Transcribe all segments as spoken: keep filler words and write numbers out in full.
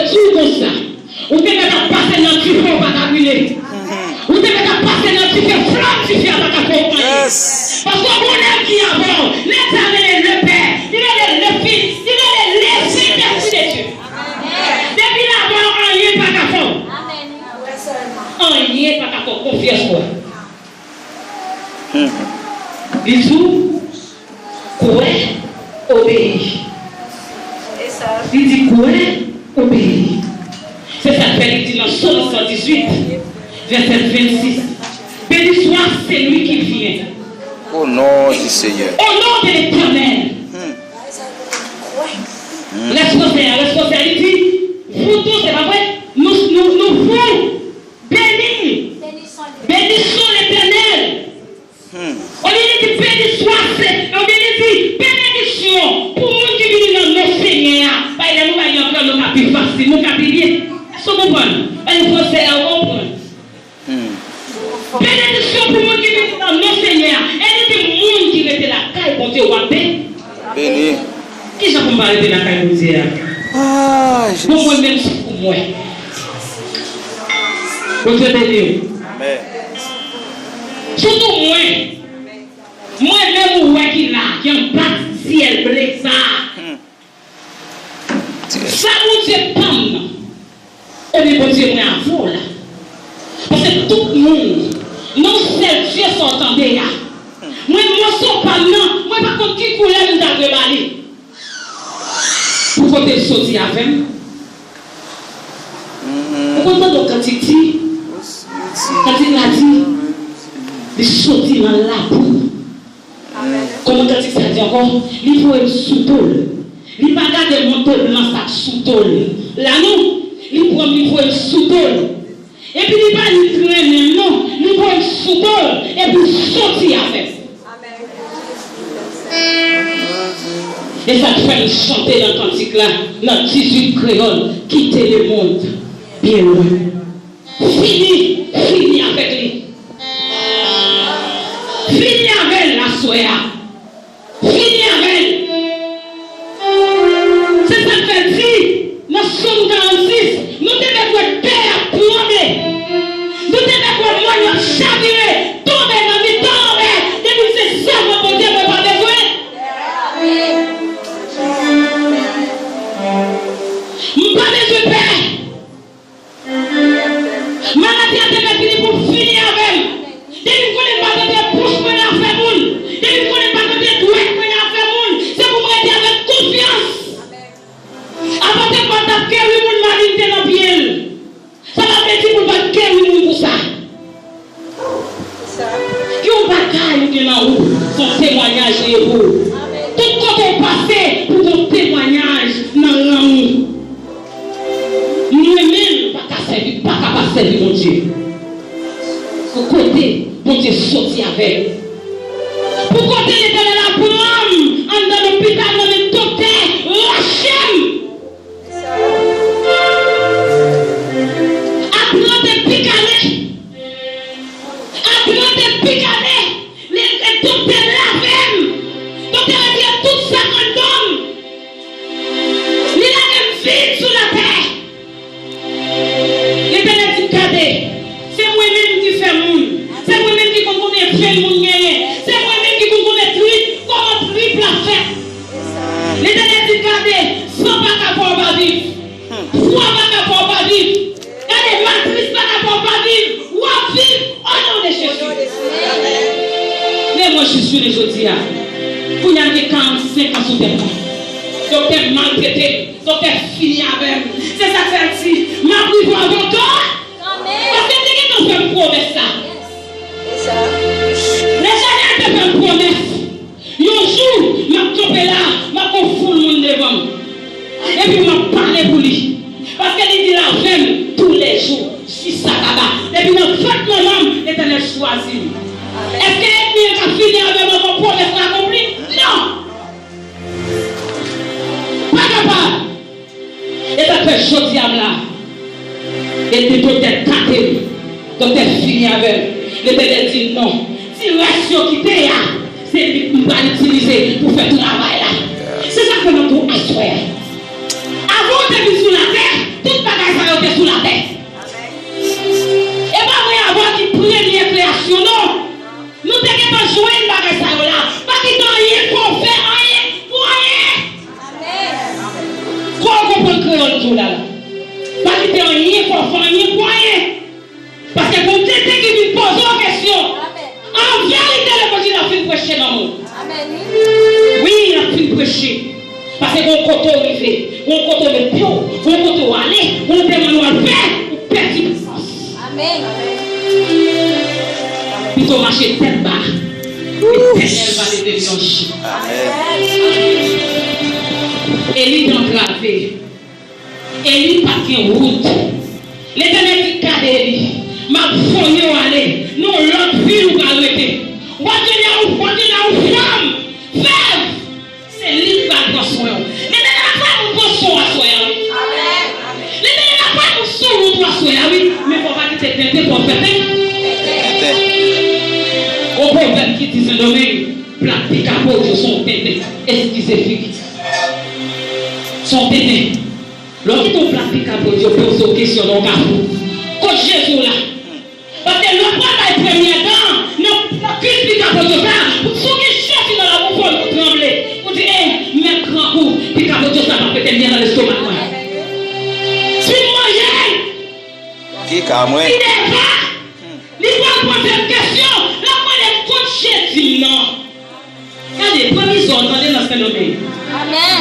Jezi konsa. Ou te mèt ap pase nan dife, ou pa ka brile. Ou te mèt ap pase nan dife, flanm dife a pa ka fè w anyen. Paske w gon nèg ki avè w. Nèg sa rele Lepè, li rele Lefis, li rele Lespri de Dye. Depi l avè w, anyen pa ka fè w. Anyen pa ka fè w. Konfyans ou a. Li di w, kwè, obeyi. Li di, kwè, obeyi. Se sa k fè li di nan Sòm san dizuit, vèsè vennsis, Béni soit celui qui vient. Au nom du Seigneur. Au nom de l'Éternel. Responsè a, responsè a, li di, vous tous, se pa vre? Nou, nou, nou fou. Béni. Bénissons l'Éternel. Olye li di, béni swa se, olye li di, benediksyon pou moun ki vini nan non Senyè a. Bay lè nou bay yon kè, nou ka pi fasil, nou ka pi byen. Èske w konprann? Bay fransè a, ou konprann? Benediksyon pou moun ki vini nan non Senyè a. E li di, moun ki rete lakay Bondye, w ap beni. Beni. Kijan pou m pa rete lakay Bondye a? Bon, mwen menm, se pou mwen. Bondye beni w. Sitou mwen, mwen menm ou wè ki la, ki anba syèl ble sa a. Sa Bondye ban m nan. Ebyen, Bondye, mwen avè w la. Paske tout moun, nan sèl Dye sa w tande a. Mwen, mòso pa m nan, mwen pa konn ki koulè m ta dwe ba li. Pou kote l soti avè m. Ou konn tande yon kantik di, kantik la di, li soti nan labou. Kòman kantik sa di ankò? Li voye m sou do l. Li pa gade manto blan sa k sou do l la non. Li pran m, li voye m sou do l. Epi li pa ni trennen m non. Li voye m sou do l epi l soti avè m. E sa k fè m chante nan kantik la, nan dizuit kreyòl, Quitter le monde bien loin. Fini, fini avèk li. Fini avè l aswè a. Fini avè l. Se sa k fè l di nan Sòm karannsis, nou te mèt wè tè a tranble. Nou te mèt wè mòn yo ap chavire, tonbe nan mitan lanmè. Depi m se sèvant Bondye, mwen pa bezwen. M pa bezwen pè. Maladi a te mèt vini pou fini avè m. Depi m konnen m pa tande bouch mwen nan afè moun, depi m konnen m pa tande dwèt mwen nan afè moun, se pou m rete avèk konfyans. Apot Pòl t ap geri moun, maladi te nan pye l. Sa pa vle di pou l pa t geri moun pou sa. Yon bagay ou gen nan ou, se yon temwayaj li ye pou ou. Tout kote w pase, pou gon temwayaj nan lanmou. Mwen menm, pa ka sèvi, pa ka pa sèvi Bondye. Pou kote Bondye soti avè m. Pou kote Letènèl ap pran m anndan lopital nan men doktè, rache m. Atlanta pi kale. Atlanta pi kale. Li, e, doktè lave m. Doktè retire tout sa k anndan m. Li lage m vid sou latè. Letènèl di, gade, se mwen menm ki fè moun. Se mwen menm ki konn konbyen venn moun genyen. Se mwen menm ki konn konnen trip, kòman trip la fèt. Letènèl di, gade, san pa ka fè w pa viv. Fwa pa ka fè w pa viv. Gade, matris pa ka fè w pa viv. W ap viv, o non de Jezi. Men mwen jis jounen jodi a. Kounye a m gen karannsenk an sou tèt mwen. Doktè maltrete m. Doktè fini avè m. Se sa k fè l di, m ap rive avè w, Dòk. Paske l te gentan fè m pwomès la. Letènèl te fè m pwomès. Yon jou, m ap kanpe la, m ap gon foul moun devan m. Epi m ap pale pou li. Paske li di l avè m toulèjou, jis sa kaba. Depi nan vant manman m, Letènèl chwazi m. Èske ènmi an ka fini avè m anvan pwomès la akonpli? Non! Pa kapab! E sa k fè jodi a m la. E te doktè kate m. Doktè fini avè m. Letènèl di non. Ti rès yo kite a, se li m pral itilize pou fè travay la. Se sa k fè m ap di w aswè a. Avan w te vin sou latè, tout sou latè. E pa mwen avè w ki premye kreyasyon, non. Nou te gentan jwenn bagay sa yo la. Pa kite anyen fè w fè anyen pou anyen. Kò w konprann kreyòl m di w la la. Pa kite anyen fè w fè anyen pou anyen. Paske gon tenten ki vin poze w kesyon. An verite, levanjil la fin preche nan moun. Wi, l ap fin preche. Paske gon kote w rive, gon kote w met pye w, gon kote w ale, gon demann w al fè, ou pèdi pwisans. Pito mache tèt ba. Letènèl va leve yon jou. Eli t antrave. Eli pa t gen wout. Letènèl di, "Gade Eli, m ap voye w ale nan yon lòt vil ou pral rete. W ap gen la, w ap gen la yon fanm, vèv. Se li ki pral pran swen w." Letènèl ap fè moun pran swen w aswè a, wi. Letènèl ap fè moun sou wout ou aswè a, wi. Men fò w pa kite tenten fè w fè tenten. Gon pwovèb ki di Sendomeng, plat pika podyo se yon tenten. Eskize figi. Se yon tenten. Lè w kite yon plat pika podyo poze w kesyon nan yon kafou, kot Jezi w la? Paske lè w pral bay premyè dan nan, nan kwis pika podyo sa, pou si w gen Jezi nan labou fò w tranble. Ou di, "E, mèt grangou, pika podyo sa p ap rete byen nan lestomak mwen." Si w manje l, pika mwen. Li deva, li pral poze m kesyon, l ap mande m kot Jezi m nan. Gade, pran mizè w tande nan Sendomeng. Amèn.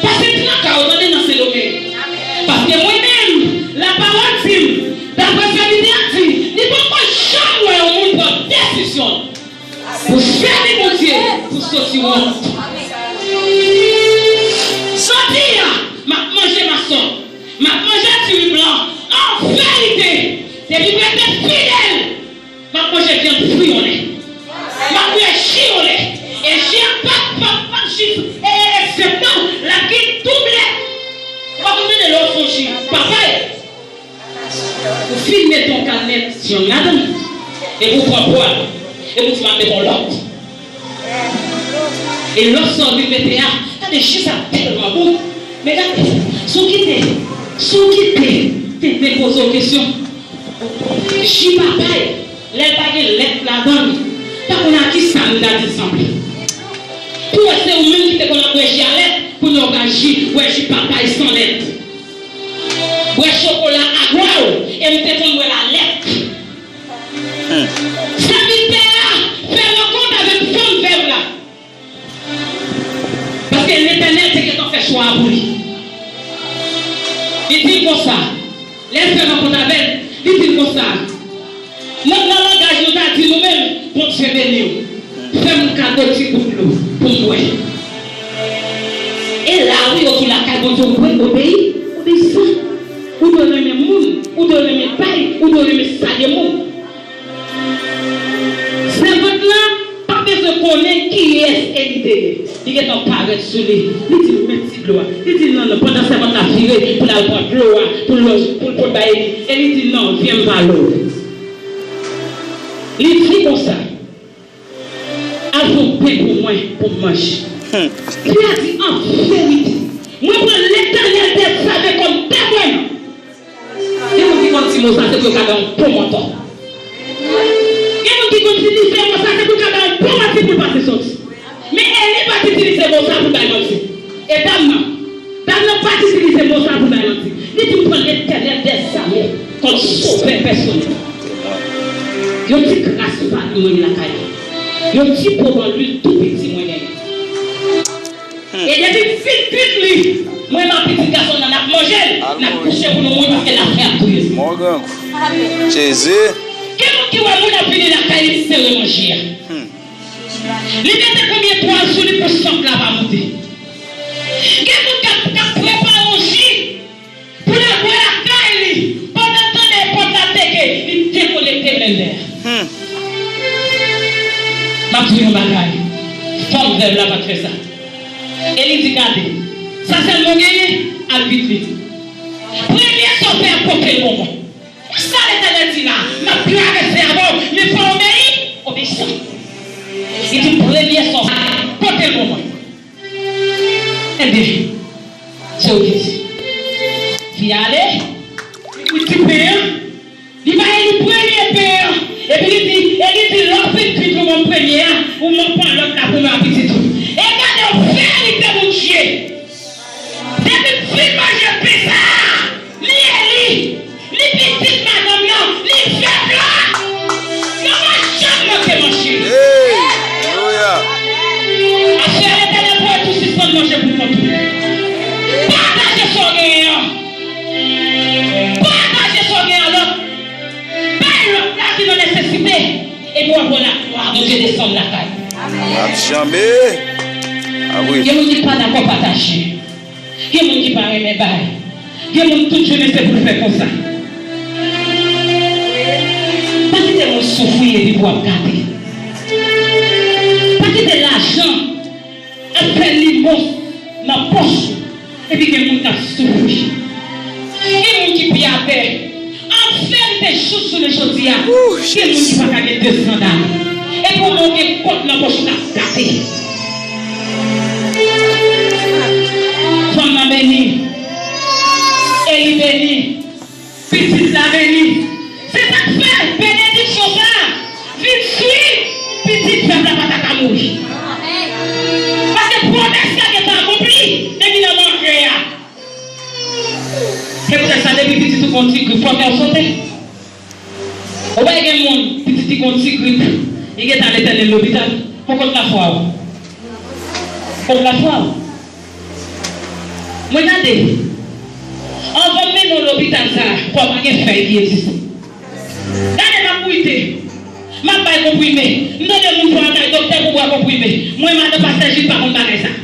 Pase traka w tande nan Sendomeng. Amèn. Paske mwen menm, lapawòl di m, daprè sèvitè a di, li poko janm wè yon moun pran desizyon pou sèvi Bondye, pou soti wont. Jodi a, m ap manje masòb, m ap manje diri blan. An verite, depi m rete fidèl, m ap manje vyann fri yon lè. M ap bwè ji yon lè. E ji a p ap, p ap, p ap jis, e, e, egzanp, non, l ap gen doub lè. Ou pa konn tande lè w fè yon ji, papay. Ou fin mete yon kanèt jyanm ladan l. Epi w pran pwa l. Epi w di, "M ap mete yon lòt." E lòt sa w vin mete a, gade, ji sa tèlman bon. Men gade, si w kite, si w kite tenten poze w kesyon, ji papay, lè l pa gen lèt ladan l, pa konn a kisa nou ta di l sanble. Pou wè se ou menm ki te konn ap bwè ji a lèt, kounye a w pral ji, bwè ji papay san lèt. Bwè chokola a gwa w, e m te konn bwè l a lèt. Sèvitè a fè rankont avèk fanm vèv la. Paske Letènèl te gentan fè chwa a pou li. Li di l konsa, lè l fè rankont avè l, li di l konsa, nan, nan langaj nou ta di nou menm, "Bondye beni w, fè m kado ti gout dlo pou m bwè." E la, wi, yo tou lakay Bondye, ou dwe obeyi, obeyisan. Ou dwe renmen moun, ou dwe renmen bay, ou dwe renmen salye moun. Sèvant lan pa bezwen konnen kiyès Eli te ye. Li gentan parèt sou li. Li di l, "Mèt ti dlo a." Li di l, "Non, non." Pandan sèvant la vire pou l al pran dlo a, pou l lòj, pou l pot bay Eli. Eli di l, "Non, vyen m pale w." Li di konsa, "Al fè yon pen pou mwen, pou m manje." Fi a di, "An verite, mwen pran Letènèl dèzame kòm temwen." Gen moun ki konn di mo sa, se pou yo ka bay yon bon mantò. Gen moun ki konn itilize mo sa, se pou yo ka bay yon bon manti pou l pase sòti. Men Eli pa t itilize mo sa pou l bay manti. E dam nan, dam nan pa t itilize mo sa pou l bay manti. Li di, "M pran Letènèl dèzame kòm sovè pèsonèl." Yon ti kras pa li mwen lakay la. Yon ti po ban lwil tou piti mwen genyen. E depi m fin kuit li, mwen m ak pitit gason nan, n ap manje l, n ap kouche pou nou mouri paske lafen ap touye nou. Jezi. Gen moun ki wè moun ap vini lakay li sere manje a. Li mete konbyen twal sou li pou sant la pa moute. Gen moun k ap, k ap prepare yon ji pou l al bwè lakay li, pandan l tande pòt la teke, li dekonekte blendè a. M ap di w yon bagay, fanm vèv la pa t fè sa. E li di, "Gade, sa sèlman w genyen, al vit vit. Premye sa w fè a, pote l bon mwen. Sa Letènèl di la, m ap travèse avè w, men fò w obeyi, obeyisan." Li di, "Premye sa w fè a, pote l bon mwen." Ebyen, se w ki di. Fi a ale, desann lakay. Ap janbe. Gen moun ki pa dakò pataje. Gen moun ki pa renmen bay. Gen moun tout jounen se pou l fè konsa. Pa kite moun soufri epi pou ap gate. Pa kite lajan ap fè limon nan pòch ou, epi gen moun k ap soufri. Gen moun ki pye atè. Anfen, m te jous jounen jodi a. Gen moun ki pa ka gen de sandal. Epi w menm w gen kòb nan pòch ou k ap gate. Fanm nan beni. E li beni. Pitit la beni. Se sa k fè benediksyon sa a vin swiv pitit pèp la pa ta ka mouri. Paske pwomès la gentan akonpli depi nan manje a. Se poutèt sa, depi pitit ou gon ti grip, fò kè w sote. Ou pa gen moun, pitit li gon ti grip, li gentan al etène l lopital. Bon, kot lafwa w? Kot lafwa w? Mwen gade, anvan m mennen w lopital sa a, fò w pa gen fèy ki egziste. Gade m ap bwite, m ap bay konprime. M tande moun fò al kay doktè pou bwè konprime. Mwen, madan pastè Jil pa konn bagay sa.